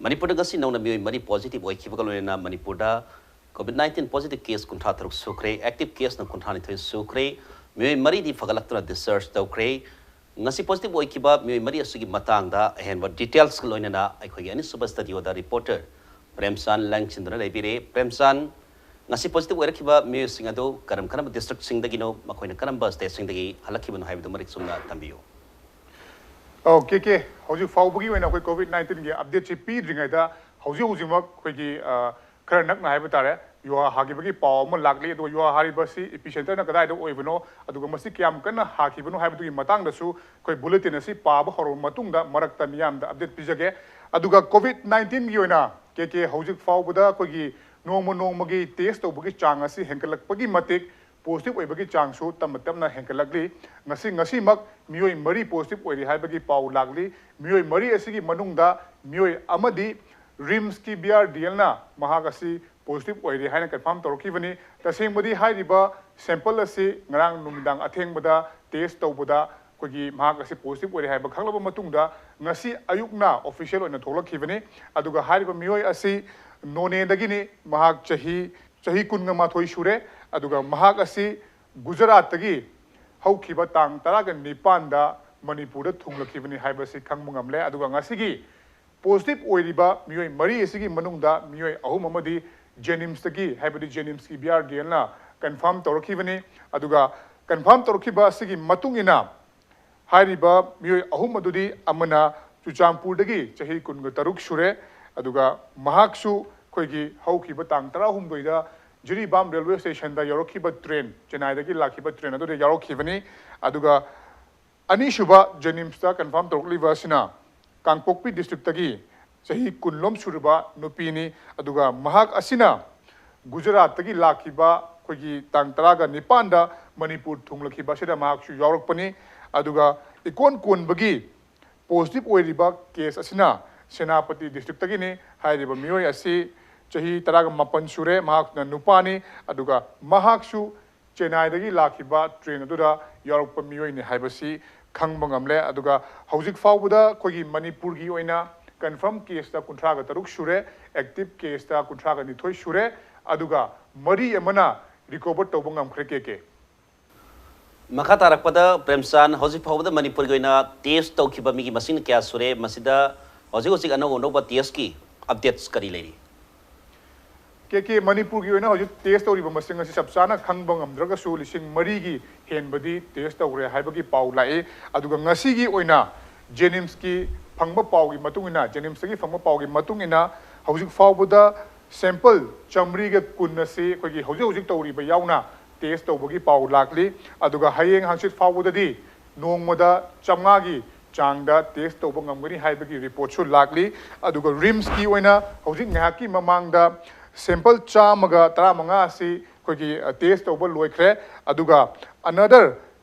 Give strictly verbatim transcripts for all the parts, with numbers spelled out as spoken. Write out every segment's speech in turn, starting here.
ꯃꯅꯤꯄꯨꯔꯗ ꯉꯁꯤ ꯅꯧꯅ ꯃꯤꯑꯣꯏ ꯃꯔꯤ positive ꯑꯣꯏꯈꯤꯕꯒ ꯂꯣꯏꯅꯅ ꯃꯅꯤꯄꯨꯔꯗ COVID nineteen positive case ꯀꯨꯟꯊ꯭ꯔꯥ ꯇꯔꯨꯛ ꯁꯨꯈ꯭ꯔꯦ, active case ꯅ ꯀꯨꯟꯊ꯭ꯔꯥ ꯅꯤꯊꯣꯏ ꯁꯨꯈ꯭ꯔꯦ, ꯃꯤꯑꯣꯏ ꯃꯔꯤꯗꯤ ꯐꯒꯠꯂꯛꯇꯨꯅ discharge ꯇꯧꯈ꯭ꯔꯦ꯫ ꯉꯁꯤ positive ꯑꯣꯏꯈꯤꯕ ꯃꯤꯑꯣꯏ ꯃꯔꯤ ꯑꯁꯤꯒꯤ ꯃꯇꯥꯡꯗ ꯑꯍꯦꯟꯕ details ꯀ ꯂꯣꯏꯅꯅ ꯑꯩꯈꯣꯏꯒꯤ ꯑꯅꯤꯁꯨꯕ studio ꯗ reporter ꯄ꯭ꯔꯦꯝꯆꯥꯟ ꯂꯪꯁꯤꯟꯗꯨꯅ ꯂꯩꯕꯤꯔꯦ꯫ ꯄ꯭ꯔꯦꯝꯆꯥꯟ, ꯉꯁꯤ positive ꯑꯣꯏꯔꯛꯈꯤꯕ ꯃꯤꯑꯣꯏꯁꯤꯡ ꯑꯗꯨ ꯀꯔꯝ ꯀꯔꯝꯕ district ꯁꯤꯡꯗꯒꯤꯅꯣ, ꯃꯈꯣꯏꯅ ꯀꯔꯝꯕ state ꯁꯤꯡꯗꯒꯤ ꯍꯜꯂꯛꯈꯤꯕꯅꯣ ꯍꯥꯏꯕꯗꯨ ꯃꯔꯤꯛ ꯆꯨꯝꯅ ꯊꯝꯕꯤꯌꯨ꯫ ꯑꯣ, ꯀꯦ ꯀꯦ, ꯍꯧꯖꯤꯛ ꯐꯥꯎꯕꯒꯤ ꯑꯣꯏꯅ ꯑꯩꯈꯣꯏ COVID nineteen ꯒꯤ update ꯁꯤ ꯄꯤꯗ꯭ꯔꯤꯉꯩꯗ ꯍꯧꯖꯤꯛ ꯍꯧꯖꯤꯛꯃꯛ ꯑꯩꯈꯣꯏꯒꯤ, ꯑ, ꯈꯔ ꯅꯛꯅ ꯍꯥꯏꯕ ꯇꯥꯔꯦ, ꯌꯨꯍꯥ ꯍꯥꯈꯤꯕꯒꯤ ꯄꯥꯎ ꯑꯃ ꯂꯥꯛꯂꯤ꯫ ꯑꯗꯨꯒ ꯌꯨꯍꯥ ꯍꯥꯔꯤꯕ ꯑꯁꯤ epicenter ꯅ ꯀꯗꯥꯏꯗ ꯑꯣꯏꯕꯅꯣ, ꯑꯗꯨꯒ ꯃꯁꯤ ꯀꯌꯥꯝ ꯀꯟꯅ ꯍꯥꯈꯤꯕꯅꯣ ꯍꯥꯏꯕꯗꯨꯒꯤ ꯃꯇꯥꯡꯗꯁꯨ ꯑꯩꯈꯣꯏ bulletin ꯑꯁꯤ ꯄꯥꯕ ꯍꯧꯔꯕ ꯃꯇꯨꯡꯗ ꯃꯔꯛꯇ ꯃꯤꯌꯥꯝꯗ update ꯄꯤꯖꯒꯦ꯫ ꯑꯗꯨꯒ COVID nineteen ꯒꯤ ꯑꯣꯏꯅ, ꯀꯦ ꯀꯦ, ꯍꯧꯖꯤꯛ ꯐꯥꯎꯕꯗ ꯑꯩꯈꯣꯏꯒꯤ ꯅꯣꯡꯃ ꯅꯣꯡꯃꯒꯤ test ꯇꯧꯕꯒꯤ ꯆꯥꯡ ꯑꯁꯤ ꯍꯦꯟꯒꯠꯂꯛꯄꯒꯤ ꯃꯇꯤꯛ positive ꯑꯣꯏꯕꯒꯤ ꯆꯥꯡꯁꯨ ꯇꯞꯅ ꯇꯞꯅ ꯍꯦꯟꯒꯠꯂꯛꯂꯤ꯫ ꯉꯁꯤ, ꯉꯁꯤꯃꯛ ꯃꯤꯑꯣꯏ ꯃꯔꯤ positive ꯑꯣꯏꯔꯤ ꯍꯥꯏꯕꯒꯤ ꯄꯥꯎ ꯂꯥꯛꯂꯤ꯫ ꯃꯤꯑꯣꯏ ꯃꯔꯤ ꯑꯁꯤꯒꯤ ꯃꯅꯨꯡꯗ ꯃꯤꯑꯣꯏ ꯑꯃꯗꯤ RIMS ꯀꯤ BRDL ꯅ ꯃꯍꯥꯛ ꯑꯁꯤ positive ꯑꯣꯏꯔꯦ ꯍꯥꯏꯅ confirm ꯇꯧꯔꯛꯈꯤꯕꯅꯤ꯫ ꯇꯁꯦꯡꯕꯗꯤ ꯍꯥꯏꯔꯤꯕ sample ꯑꯁꯤ ꯉꯔꯥꯡ ꯅꯨꯃꯤꯗꯥꯡ ꯑꯊꯦꯡꯕꯗ test ꯇꯧꯕꯗ ꯑꯩꯈꯣꯏꯒꯤ ꯃꯍꯥꯛ ꯑꯁꯤ positive ꯑꯣꯏꯔꯦ ꯍꯥꯏꯕ ꯈꯪꯂꯕ ꯃꯇꯨꯡꯗ ꯉꯁꯤ ꯑꯌꯨꯛꯅ official ꯑꯣꯏꯅ ꯊꯣꯛꯂꯛꯈꯤꯕꯅꯤ꯫ ꯑꯗꯨꯒ ꯍꯥꯏꯔꯤꯕ ꯃꯤꯑꯣꯏ ꯑꯁꯤ ꯅꯣꯅꯦꯗꯒꯤꯅꯤ꯫ ꯃꯍꯥꯛ ꯆꯍꯤ, ꯆꯍꯤ ꯀꯨꯟꯒ ꯃꯥꯊꯣꯏ ꯁꯨꯔꯦ꯫ ꯑꯗꯨꯒ ꯃꯍꯥꯛ ꯑꯁꯤ ꯒꯨꯖꯔꯥꯠꯇꯒꯤ ꯍꯧꯈꯤꯕ ꯇꯥꯡ ꯇꯔꯥꯒ ꯅꯤꯄꯥꯟꯗ ꯃꯅꯤꯄꯨꯔꯗ ꯊꯨꯡꯂꯛꯈꯤꯕꯅꯤ ꯍꯥꯏꯕꯁꯤ ꯈꯪꯕ ꯉꯝꯂꯦ꯫ ꯑꯗꯨꯒ ꯉꯁꯤꯒꯤ positive ꯑꯣꯏꯔꯤꯕ ꯃꯤꯑꯣꯏ ꯃꯔꯤ ꯑꯁꯤꯒꯤ ꯃꯅꯨꯡꯗ ꯃꯤꯑꯣꯏ ꯑꯍꯨꯝ ꯑꯃꯗꯤ JNIMS ꯇꯒꯤ, ꯍꯥꯏꯕꯗꯤ JNIMS ꯀꯤ BRDL ꯅ confirm ꯇꯧꯔꯛꯈꯤꯕꯅꯤ꯫ ꯑꯗꯨꯒ confirm ꯇꯧꯔꯛꯈꯤꯕ ꯑꯁꯤꯒꯤ ꯃꯇꯨꯡ ꯏꯟꯅ ꯍꯥꯏꯔꯤꯕ ꯃꯤꯑꯣꯏ ꯑꯍꯨꯝ ꯑꯗꯨꯗꯤ ꯑꯃꯅ ꯆꯨꯔꯆꯥꯟꯄꯨꯔꯗꯒꯤ ꯆꯍꯤ ꯀꯨꯟꯒ ꯇꯔꯨꯛ ꯁꯨꯔꯦ, ꯑꯗꯨꯒ ꯃꯍꯥꯛꯁꯨ ꯑꯩꯈꯣꯏꯒꯤ ꯍꯧꯈꯤꯕ ꯇꯥꯡ ꯇꯔꯥꯍꯨꯝꯗꯣꯏꯗ ꯖꯤꯔꯤꯕꯥꯝ railway station ꯗ ꯌꯧꯔꯛꯈꯤꯕ train, ꯆꯦꯟꯅꯥꯏꯗꯒꯤ ꯂꯥꯛꯈꯤꯕ train ꯑꯗꯨꯗ ꯌꯥꯎꯔꯛꯈꯤꯕꯅꯤ꯫ ꯑꯗꯨꯒ ꯑꯅꯤꯁꯨꯕ JNIMS ꯇ confirm ꯇꯧꯔꯛꯂꯤꯕ ꯑꯁꯤꯅ ꯀꯥꯡꯄꯣꯛꯄꯤ district ꯇꯒꯤ ꯆꯍꯤ ꯀꯨꯟꯂꯣꯝ ꯁꯨꯔꯕ ꯅꯨꯄꯤꯅꯤ꯫ ꯑꯗꯨꯒ ꯃꯍꯥꯛ ꯑꯁꯤꯅ ꯒꯨꯖꯔꯥꯠꯇꯒꯤ ꯂꯥꯛꯈꯤꯕ ꯑꯩꯈꯣꯏꯒꯤ ꯇꯥꯡ ꯇꯔꯥꯒ ꯅꯤꯄꯥꯟꯗ ꯃꯅꯤꯄꯨꯔ ꯊꯨꯡꯂꯛꯈꯤꯕ ꯑꯁꯤꯗ ꯃꯍꯥꯛꯁꯨ ꯌꯥꯎꯔꯛꯄꯅꯤ꯫ ꯑꯗꯨꯒ ꯏꯀꯣꯟ ꯀꯣꯟꯕꯒꯤ positive ꯑꯣꯏꯔꯤꯕ case ꯑꯁꯤꯅ ꯁꯦꯅꯥꯄꯇꯤ district ꯇꯒꯤꯅꯤ꯫ ꯍꯥꯏꯔꯤꯕ ꯃꯤꯑꯣꯏ ꯑꯁꯤ ꯆꯍꯤ ꯇꯔꯥꯒ ꯃꯥꯄꯟ ꯁꯨꯔꯦ, ꯃꯍꯥꯛꯅ ꯅꯨꯄꯥꯅꯤ꯫ ꯑꯗꯨꯒ ꯃꯍꯥꯛꯁꯨ ꯆꯦꯟꯅꯥꯏꯗꯒꯤ ꯂꯥꯛꯈꯤꯕ train ꯑꯗꯨꯗ ꯌꯥꯎꯔꯛꯄ ꯃꯤꯑꯣꯏꯅꯤ ꯍꯥꯏꯕꯁꯤ ꯈꯪꯕ ꯉꯝꯂꯦ꯫ ꯑꯗꯨꯒ ꯍꯧꯖꯤꯛ ꯐꯥꯎꯕꯗ ꯑꯩꯈꯣꯏꯒꯤ ꯃꯅꯤꯄꯨꯔꯒꯤ ꯑꯣꯏꯅ Confirm caseꯇ ꯀꯨꯟꯊ꯭ꯔꯥꯒ ꯇꯔꯨꯛ ꯁꯨꯔꯦ, active caseꯇ ꯀꯨꯟꯊ꯭ꯔꯥꯒ ꯅꯤꯊꯣꯏ ꯁꯨꯔꯦ, ꯑꯗꯨꯒ ꯃꯔꯤ ꯑꯃꯅ recover ꯇꯧꯕ ꯉꯝꯈ꯭ꯔꯦ꯫ ꯀꯦ ꯀꯦ꯫ ꯃꯈꯥ ꯇꯥꯔꯛꯄꯗ ꯄ꯭ꯔꯦꯝꯆꯥꯟ, ꯍꯧꯖꯤꯛ ꯐꯥꯎꯕꯗ ꯃꯅꯤꯄꯨꯔꯒꯤ ꯑꯣꯏꯅ test ꯇꯧꯈꯤꯕ ꯃꯤꯒꯤ ꯃꯁꯤꯡꯅ ꯀꯌꯥ ꯁꯨꯔꯦ? ꯃꯁꯤꯗ ꯍꯧꯖꯤꯛ ꯍꯧꯖꯤꯛ ꯑꯅꯧ ꯑꯅꯧꯕ testꯀꯤ updates ꯀꯔꯤ ꯂꯩꯔꯤ? ꯀꯦ ꯀꯦ, ꯃꯅꯤꯄꯨꯔꯒꯤ ꯑꯣꯏꯅ ꯍꯧꯖꯤꯛ test ꯇꯧꯔꯤꯕ ꯃꯁꯤꯡ ꯑꯁꯤ ꯆꯞ ꯆꯥꯅ ꯈꯪꯕ ꯉꯝꯗ꯭ꯔꯒꯁꯨ ꯂꯤꯁꯤꯡ ꯃꯔꯤꯒꯤ ꯍꯦꯟꯕꯗꯤ test ꯇꯧꯈ꯭ꯔꯦ ꯍꯥꯏꯕꯒꯤ ꯄꯥꯎ ꯂꯥꯛꯏ꯫ ꯑꯗꯨꯒ ꯉꯁꯤꯒꯤ ꯑꯣꯏꯅ JNIMSꯀꯤ ꯐꯪꯕ ꯄꯥꯎꯒꯤ ꯃꯇꯨꯡ ꯏꯟꯅ, JNIMSꯇꯒꯤ ꯐꯪꯕ ꯄꯥꯎꯒꯤ ꯃꯇꯨꯡ ꯏꯟꯅ, ꯍꯧꯖꯤꯛ ꯐꯥꯎꯕꯗ sample ꯆꯥꯃꯔꯤꯒ ꯀꯨꯟ ꯑꯁꯤ ꯑꯩꯈꯣꯏꯒꯤ ꯍꯧꯖꯤꯛ ꯍꯧꯖꯤꯛ ꯇꯧꯔꯤꯕ ꯌꯥꯎꯅ test ꯇꯧꯕꯒꯤ ꯄꯥꯎ ꯂꯥꯛꯂꯤ꯫ ꯑꯗꯨꯒ ꯍꯌꯦꯡ ꯍꯪꯆꯤꯠ ꯐꯥꯎꯕꯗꯗꯤ ꯅꯣꯡꯃꯗ ꯆꯥꯃꯉꯥꯒꯤ ꯆꯥꯡꯗ test ꯇꯧꯕ ꯉꯝꯒꯅꯤ ꯍꯥꯏꯕꯒꯤ reportꯁꯨ ꯂꯥꯛꯂꯤ꯫ ꯑꯗꯨꯒ RIMSꯀꯤ ꯑꯣꯏꯅ ꯍꯧꯖꯤꯛ ꯉꯥꯏꯍꯥꯛꯀꯤ ꯃꯃꯥꯡꯗ sample ꯆꯥꯝꯃꯒ ꯇꯔꯥꯃꯉꯥ ꯑꯁꯤ ꯑꯩꯈꯣꯏꯒꯤ, ꯑ, test ꯇꯧꯕ ꯂꯣꯏꯈ꯭ꯔꯦ꯫ ꯑꯗꯨꯒ another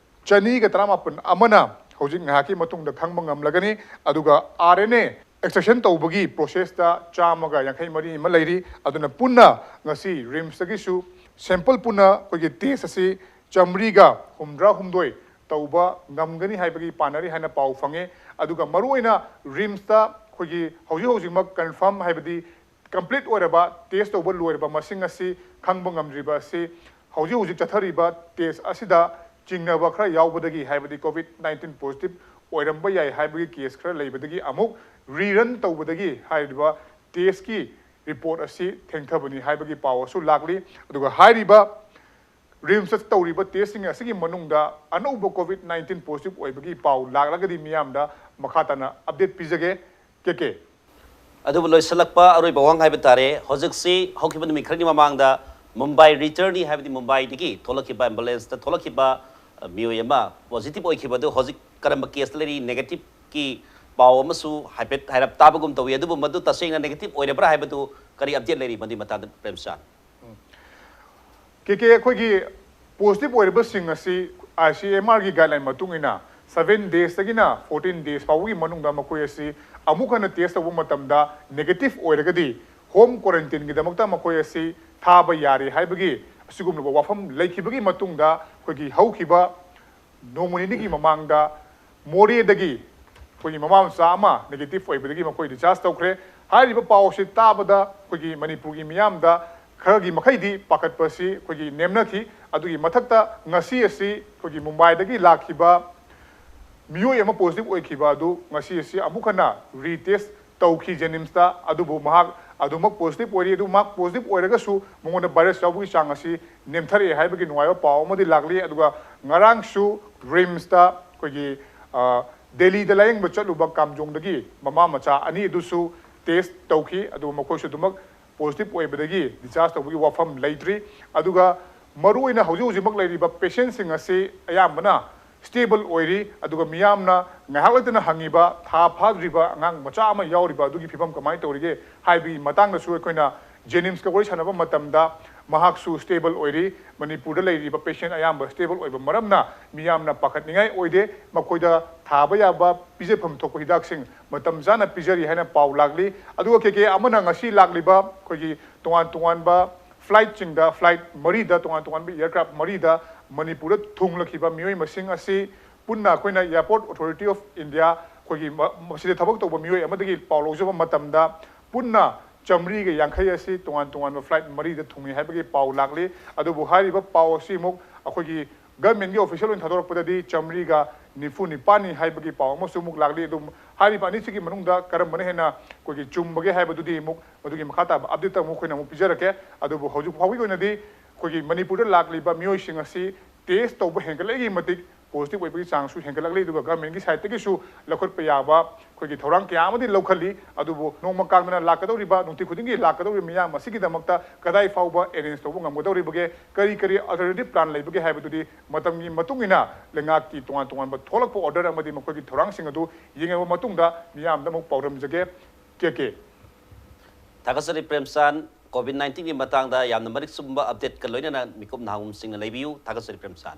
ꯆꯅꯤꯒ ꯇꯔꯥꯃꯥꯄꯟ ꯑꯃꯅ ꯍꯧꯖꯤꯛ ꯉꯥꯏꯍꯥꯛꯀꯤ ꯃꯇꯨꯡꯗ ꯈꯪꯕ ꯉꯝꯂꯒꯅꯤ꯫ ꯑꯗꯨꯒ RNA extraction ꯇꯧꯕꯒꯤ processꯇ ꯆꯥꯝꯃꯒ ꯌꯥꯡꯈꯩ ꯃꯔꯤ ꯑꯃ ꯂꯩꯔꯤ꯫ ꯑꯗꯨꯅ ꯄꯨꯟꯅ ꯉꯁꯤ RIMSꯇꯒꯤꯁꯨ sample ꯄꯨꯟꯅ ꯑꯩꯈꯣꯏꯒꯤ test ꯑꯁꯤ ꯆꯥꯃꯔꯤꯒ ꯍꯨꯝꯗ꯭ꯔꯥ ꯍꯨꯝꯗꯣꯏ ꯇꯧꯕ ꯉꯝꯒꯅꯤ ꯍꯥꯏꯕꯒꯤ ꯄꯥꯅꯔꯤ ꯍꯥꯏꯅ ꯄꯥꯎ ꯐꯪꯉꯦ꯫ ꯑꯗꯨꯒ ꯃꯔꯨꯑꯣꯏꯅ RIMSꯇ ꯑꯩꯈꯣꯏꯒꯤ ꯍꯧꯖꯤꯛ ꯍꯧꯖꯤꯛꯃꯛ confirm, ꯍꯥꯏꯕꯗꯤ complete ꯑꯣꯏꯔꯕ, test ꯇꯧꯕ ꯂꯣꯏꯔꯕ ꯃꯁꯤꯡ ꯑꯁꯤ ꯈꯪꯕ ꯉꯝꯗ꯭ꯔꯤꯕ ꯑꯁꯤ ꯍꯧꯖꯤꯛ ꯍꯧꯖꯤꯛ ꯆꯠꯊꯔꯤꯕ test ꯑꯁꯤꯗ ꯆꯤꯡꯅꯕ ꯈꯔ ꯌꯥꯎꯕꯗꯒꯤ, ꯍꯥꯏꯕꯗꯤ COVID nineteen positive ꯑꯣꯏꯔꯝꯕ ꯌꯥꯏ ꯍꯥꯏꯕꯒꯤ case ꯈꯔ ꯂꯩꯕꯗꯒꯤ ꯑꯃꯨꯛ rerun ꯇꯧꯕꯗꯒꯤ ꯍꯥꯏꯔꯤꯕ testꯀꯤ report ꯑꯁꯤ ꯊꯦꯡꯊꯕꯅꯤ ꯍꯥꯏꯕꯒꯤ ꯄꯥꯎ ꯑꯁꯨ ꯂꯥꯛꯂꯤ꯫ ꯑꯗꯨꯒ ꯍꯥꯏꯔꯤꯕ RIMSꯇ ꯇꯧꯔꯤꯕ testꯁꯤꯡ ꯑꯁꯤꯒꯤ ꯃꯅꯨꯡꯗ ꯑꯅꯧꯕ COVID nineteen positive ꯑꯣꯏꯕꯒꯤ ꯄꯥꯎ ꯂꯥꯛꯂꯒꯗꯤ ꯃꯤꯌꯥꯝꯗ ꯃꯈꯥ ꯇꯥꯅ update ꯄꯤꯖꯒꯦ꯫ ꯀꯦ ꯀꯦ꯫ ꯑꯗꯨꯕꯨ ꯂꯣꯏꯁꯤꯜꯂꯛꯄ ꯑꯔꯣꯏꯕ ꯋꯥꯍꯪ ꯍꯥꯏꯕ ꯇꯥꯔꯦ, ꯍꯧꯖꯤꯛꯁꯤ ꯍꯧꯈꯤꯕ ꯅꯨꯃꯤꯠ ꯈꯔꯒꯤ ꯃꯃꯥꯡꯗ ꯃꯨꯝꯕꯥꯏ returnee, ꯍꯥꯏꯕꯗꯤ ꯃꯨꯝꯕꯥꯏꯗꯒꯤ ꯊꯣꯛꯂꯛꯈꯤꯕ, ambulanceꯇ ꯊꯣꯛꯂꯛꯈꯤꯕ, ꯑ, ꯃꯤꯑꯣꯏ ꯑꯃ positive ꯑꯣꯏꯈꯤꯕ ꯑꯗꯨ ꯍꯧꯖꯤꯛ ꯀꯔꯝꯕ caseꯇ ꯂꯩꯔꯤ? Negativeꯀꯤ ꯄꯥꯎ ꯑꯃꯁꯨ ꯍꯥꯏꯐꯦꯠ ꯍꯥꯏꯔꯞ ꯇꯥꯕꯒꯨꯝ ꯇꯧꯏ, ꯑꯗꯨꯕꯨ ꯃꯗꯨ ꯇꯁꯦꯡꯅ negative ꯑꯣꯏꯔꯕ꯭ꯔꯥ ꯍꯥꯏꯕꯗꯨ ꯀꯔꯤ update ꯂꯩꯔꯤ? ꯃꯗꯨꯒꯤ ꯃꯇꯥꯡꯗ ꯄ꯭ꯔꯦꯝꯆꯥꯟ꯫ ꯀꯦ ꯀꯦ, ꯑꯩꯈꯣꯏꯒꯤ positive ꯑꯣꯏꯔꯤꯕꯁꯤꯡ ꯑꯁꯤ ICMRꯒꯤ guideline ꯃꯇꯨꯡ ꯏꯟꯅ seven daysꯇꯒꯤꯅ fourteen days ꯐꯥꯎꯕꯒꯤ ꯃꯅꯨꯡꯗ ꯃꯈꯣꯏ ꯑꯁꯤ ꯑꯃꯨꯛ ꯍꯟꯅ test ꯇꯧꯕ ꯃꯇꯝꯗ negative ꯑꯣꯏꯔꯒꯗꯤ home quarantineꯒꯤꯗꯃꯛꯇ ꯃꯈꯣꯏ ꯑꯁꯤ ꯊꯥꯕ ꯌꯥꯔꯦ ꯍꯥꯏꯕꯒꯤ ꯑꯁꯤꯒꯨꯝꯂꯕ ꯋꯥꯐꯝ ꯂꯩꯈꯤꯕꯒꯤ ꯃꯇꯨꯡꯗ ꯑꯩꯈꯣꯏꯒꯤ ꯍꯧꯈꯤꯕ ꯅꯣꯡꯃ ꯅꯤꯅꯤꯒꯤ ꯃꯃꯥꯡꯗ ꯃꯣꯔꯦꯗꯒꯤ ꯑꯩꯈꯣꯏꯒꯤ ꯃꯃꯥ ꯃꯆꯥ ꯑꯃ ꯅꯦꯒꯦꯇꯤꯚ ꯑꯣꯏꯕꯗꯒꯤ ꯃꯈꯣꯏ ꯗꯤꯁꯆꯥꯔꯖ ꯇꯧꯈ꯭ꯔꯦ꯫ ꯍꯥꯏꯔꯤꯕ ꯄꯥꯎ ꯑꯁꯤ ꯇꯥꯕꯗ ꯑꯩꯈꯣꯏꯒꯤ ꯃꯅꯤꯄꯨꯔꯒꯤ ꯃꯤꯌꯥꯝꯗ ꯈꯔꯒꯤ ꯃꯈꯩꯗꯤ ꯄꯥꯈꯠꯄ ꯑꯁꯤ ꯑꯩꯈꯣꯏꯒꯤ ꯅꯦꯝꯅꯈꯤ꯫ ꯑꯗꯨꯒꯤ ꯃꯊꯛꯇ ꯉꯁꯤ ꯑꯁꯤ ꯑꯩꯈꯣꯏꯒꯤ ꯃꯨꯝꯕꯥꯏꯗꯒꯤ ꯂꯥꯛꯈꯤꯕ ꯃꯤꯑꯣꯏ ꯑꯃ ꯄꯣꯖꯤꯇꯤꯚ ꯑꯣꯏꯈꯤꯕ ꯑꯗꯨ ꯉꯁꯤ ꯑꯁꯤ ꯑꯃꯨꯛ ꯍꯟꯅ ꯔꯤꯇꯦꯁ ꯇꯧꯈꯤ ꯖꯦꯅꯤꯝꯁꯇ꯫ ꯑꯗꯨꯕꯨ ꯃꯍꯥꯛ ꯑꯗꯨꯃꯛ ꯄꯣꯖꯤꯇꯤꯚ ꯑꯣꯏꯔꯤ꯫ ꯑꯗꯨ ꯃꯍꯥꯛ ꯄꯣꯖꯤꯇꯤꯚ ꯑꯣꯏꯔꯒꯁꯨ ꯃꯉꯣꯟꯗ ꯚꯥꯏꯔꯁ ꯌꯥꯎꯕꯒꯤ ꯆꯥꯡ ꯑꯁꯤ ꯅꯦꯝꯊꯔꯛꯑꯦ ꯍꯥꯏꯕꯒꯤ ꯅꯨꯡꯉꯥꯏꯕ ꯄꯥꯎ ꯑꯃꯗꯤ ꯂꯥꯛꯂꯤ꯫ ꯑꯗꯨꯒ ꯉꯔꯥꯡꯁꯨ ꯔꯤꯝꯁꯇ ꯑꯩꯈꯣꯏꯒꯤ, ꯑ, ꯗꯦꯜꯂꯤꯗ ꯂꯥꯌꯦꯡꯕ ꯆꯠꯂꯨꯕ ꯀꯥꯝꯖꯣꯡꯗꯒꯤ ꯃꯃꯥ ꯃꯆꯥ ꯑꯅꯤ ꯑꯗꯨꯁꯨ ꯇꯦꯁ ꯇꯧꯈꯤ꯫ ꯑꯗꯨ ꯃꯈꯣꯏꯁꯨ ꯑꯗꯨꯃꯛ ꯄꯣꯖꯤꯇꯤꯚ ꯑꯣꯏꯕꯗꯒꯤ ꯗꯤꯁꯆꯥꯔꯖ ꯇꯧꯕꯒꯤ ꯋꯥꯐꯝ ꯂꯩꯇ꯭ꯔꯤ꯫ ꯑꯗꯨꯒ ꯃꯔꯨꯑꯣꯏꯅ ꯍꯧꯖꯤꯛ ꯍꯧꯖꯤꯛꯃꯛ ꯂꯩꯔꯤꯕ ꯄꯦꯁꯦꯟꯁꯤꯡ ꯑꯁꯤ ꯑꯌꯥꯝꯕꯅ ꯁ꯭ꯇꯦꯕꯜ ꯑꯣꯏꯔꯤ꯫ ꯑꯗꯨꯒ ꯃꯤꯌꯥꯝꯅ ꯉꯥꯏꯍꯥꯛ ꯂꯩꯇꯅ ꯍꯪꯉꯤꯕ ꯊꯥ ꯐꯥꯗ꯭ꯔꯤꯕ ꯑꯉꯥꯡ ꯃꯆꯥ ꯑꯃ ꯌꯥꯎꯔꯤꯕ ꯑꯗꯨꯒꯤ ꯐꯤꯕꯝ ꯀꯃꯥꯏꯅ ꯇꯧꯔꯤꯒꯦ ꯍꯥꯏꯕꯒꯤ ꯃꯇꯥꯡꯗꯁꯨ ꯑꯩꯈꯣꯏꯅ ꯖꯦꯅꯤꯝꯁꯀ ꯋꯥꯔꯤ ꯁꯥꯟꯅꯕ ꯃꯇꯝꯗ ꯃꯍꯥꯛꯁꯨ ꯁ꯭ꯇꯦꯕꯜ ꯑꯣꯏꯔꯤ꯫ ꯃꯅꯤꯄꯨꯔꯗ ꯂꯩꯔꯤꯕ ꯄꯦꯁꯦꯟ ꯑꯌꯥꯝꯕ ꯁ꯭ꯇꯦꯕꯜ ꯑꯣꯏꯕ ꯃꯔꯝꯅ ꯃꯤꯌꯥꯝꯅ ꯄꯥꯈꯠꯅꯤꯡꯉꯥꯏ ꯑꯣꯏꯗꯦ꯫ ꯃꯈꯣꯏꯗ ꯊꯥꯕ ꯌꯥꯕ ꯄꯤꯖꯐꯝ ꯊꯣꯛꯄ ꯍꯤꯗꯥꯛꯁꯤꯡ ꯃꯇꯝ ꯆꯥꯅ ꯄꯤꯖꯔꯤ ꯍꯥꯏꯅ ꯄꯥꯎ ꯂꯥꯛꯂꯤ꯫ ꯑꯗꯨꯒ ꯀꯦ ꯀꯦ ꯑꯃꯅ ꯉꯁꯤ ꯂꯥꯛꯂꯤꯕ ꯑꯩꯈꯣꯏꯒꯤ ꯇꯣꯉꯥꯟ ꯇꯣꯉꯥꯟꯕ ꯐ꯭ꯂꯥꯏꯠꯁꯤꯡꯗ, ꯐ꯭ꯂꯥꯏꯠ ꯃꯔꯤꯗ, ꯇꯣꯉꯥꯟ ꯇꯣꯉꯥꯟꯕ ꯑꯦꯌꯔꯀ꯭ꯔꯥꯐ ꯃꯔꯤꯗ ꯃꯅꯤꯄꯨꯔꯗ ꯊꯨꯡꯂꯛꯈꯤꯕ ꯃꯤꯑꯣꯏ ꯃꯁꯤꯡ ꯑꯁꯤ ꯄꯨꯟꯅ ꯑꯩꯈꯣꯏꯅ Airport Authority of India, ꯑꯩꯈꯣꯏꯒꯤ ꯃ-, ꯃꯁꯤꯗ ꯊꯕꯛ ꯇꯧꯕ ꯃꯤꯑꯣꯏ ꯑꯃꯗꯒꯤ ꯄꯥꯎ ꯂꯧꯖꯕ ꯃꯇꯝꯗ, ꯄꯨꯟꯅ ꯆꯥꯃꯔꯤꯒ ꯌꯥꯡꯈꯩ ꯑꯁꯤ ꯇꯣꯉꯥꯟ ꯇꯣꯉꯥꯟꯕ ꯐ꯭ꯂꯥꯏꯠ ꯃꯔꯤꯗ ꯊꯨꯡꯉꯤ ꯍꯥꯏꯕꯒꯤ ꯄꯥꯎ ꯂꯥꯛꯂꯤ꯫ ꯑꯗꯨꯕꯨ ꯍꯥꯏꯔꯤꯕ ꯄꯥꯎ ꯑꯁꯤ ꯑꯃꯨꯛ ꯑꯩꯈꯣꯏꯒꯤ ꯒꯚꯔꯟꯃꯦꯟꯠꯀꯤ ꯑꯣꯐꯤꯁꯤꯌꯦꯜ ꯑꯣꯏꯅ ꯊꯥꯗꯣꯔꯛꯄꯗꯗꯤ ꯆꯥꯃꯔꯤꯒ ꯅꯤꯐꯨ ꯅꯤꯄꯥꯟꯅꯤ ꯍꯥꯏꯕꯒꯤ ꯄꯥꯎ ꯑꯃꯁꯨ ꯑꯃꯨꯛ ꯂꯥꯛꯂꯤ꯫ ꯑꯗꯨ ꯍꯥꯏꯔꯤꯕ ꯑꯅꯤꯁꯤꯒꯤ ꯃꯅꯨꯡꯗ ꯀꯔꯝꯕꯅ ꯍꯦꯟꯅ ꯑꯩꯈꯣꯏꯒꯤ ꯆꯨꯝꯕꯒꯦ ꯍꯥꯏꯕꯗꯨꯗꯤ ꯑꯃꯨꯛ ꯃꯗꯨꯒꯤ ꯃꯈꯥ ꯇꯥꯕ ꯑꯞꯗꯦꯠꯇ ꯑꯃꯨꯛ ꯑꯩꯈꯣꯏꯅ ꯑꯃꯨꯛ ꯄꯤꯖꯔꯛꯀꯦ꯫ ꯑꯗꯨꯕꯨ ꯍꯧꯖꯤꯛ ꯐꯥꯎꯕꯒꯤ ꯑꯣꯏꯅꯗꯤ ꯑꯩꯈꯣꯏꯒꯤ ꯃꯅꯤꯄꯨꯔꯗ ꯂꯥꯛꯂꯤꯕ ꯃꯤꯑꯣꯏꯁꯤꯡ ꯑꯁꯤ ꯇꯦꯁ ꯇꯧꯕ ꯍꯦꯟꯒꯠꯂꯛꯏꯒꯤ ꯃꯇꯤꯛ ꯄꯣꯖꯤꯇꯤꯚ ꯑꯣꯏꯕꯒꯤ ꯆꯥꯡꯁꯨ ꯍꯦꯟꯒꯠꯂꯛꯂꯤ꯫ ꯑꯗꯨꯒ ꯒꯚꯔꯟꯃꯦꯟꯠꯀꯤ ꯁꯥꯏꯠꯇꯒꯤꯁꯨ ꯂꯧꯈꯠꯄ ꯌꯥꯕ ꯑꯩꯈꯣꯏꯒꯤ ꯊꯧꯔꯥꯡ ꯀꯌꯥ ꯑꯃꯗꯤ ꯂꯧꯈꯠꯂꯤ꯫ ꯑꯗꯨꯕꯨ ꯅꯣꯡꯃ ꯀꯥꯡꯗꯅ ꯂꯥꯛꯀꯗꯧꯔꯤꯕ, ꯅꯨꯡꯇꯤ ꯈꯨꯗꯤꯡꯒꯤ ꯂꯥꯛꯀꯗꯧꯔꯤꯕ ꯃꯤꯌꯥꯝ ꯑꯁꯤꯒꯤꯗꯃꯛꯇ ꯀꯗꯥꯏ ꯐꯥꯎꯕ ꯑꯦꯔꯦꯟꯖ ꯇꯧꯕ ꯉꯝꯒꯗꯧꯔꯤꯕꯒꯦ, ꯀꯔꯤ ꯀꯔꯤ ꯑꯜꯇꯔꯅꯦꯇꯤꯚ ꯄ꯭ꯂꯥꯟ ꯂꯩꯕꯒꯦ ꯍꯥꯏꯕꯗꯨꯗꯤ ꯃꯇꯝꯒꯤ ꯃꯇꯨꯡ ꯏꯟꯅ ꯂꯩꯉꯥꯛꯀꯤ ꯇꯣꯉꯥꯟ ꯇꯣꯉꯥꯟꯕ ꯊꯣꯛꯂꯛꯄ ꯑꯣꯔꯗꯔ ꯑꯃꯗꯤ ꯃꯈꯣꯏꯒꯤ ꯊꯧꯔꯥꯡꯁꯤꯡ ꯑꯗꯨ ꯌꯦꯡꯂꯕ ꯃꯇꯨꯡꯗ ꯃꯤꯌꯥꯝꯗ ꯑꯃꯨꯛ ꯄꯥꯎꯗꯝꯖꯒꯦ꯫ ꯀꯦ ꯀꯦ꯫ ꯊꯥꯒꯠꯆꯔꯤ ꯄ꯭ꯔꯦꯝꯆꯥꯟ꯫ ꯀꯣꯚꯤꯗ ꯅꯥꯏꯟꯇꯤꯟꯒꯤ ꯃꯇꯥꯡꯗ ꯌꯥꯝꯅ ꯃꯔꯤꯛ ꯆꯨꯝꯕ ꯑꯞꯗꯦꯠꯀ ꯂꯣꯏꯅꯅ ꯃꯤꯀꯨꯞ ꯅꯍꯥꯔꯣꯜꯁꯤꯡꯅ ꯂꯩꯕꯤꯌꯨ꯫ ꯊꯥꯒꯠꯆꯔꯤ ꯄ꯭ꯔꯦꯝꯆꯥꯟ꯫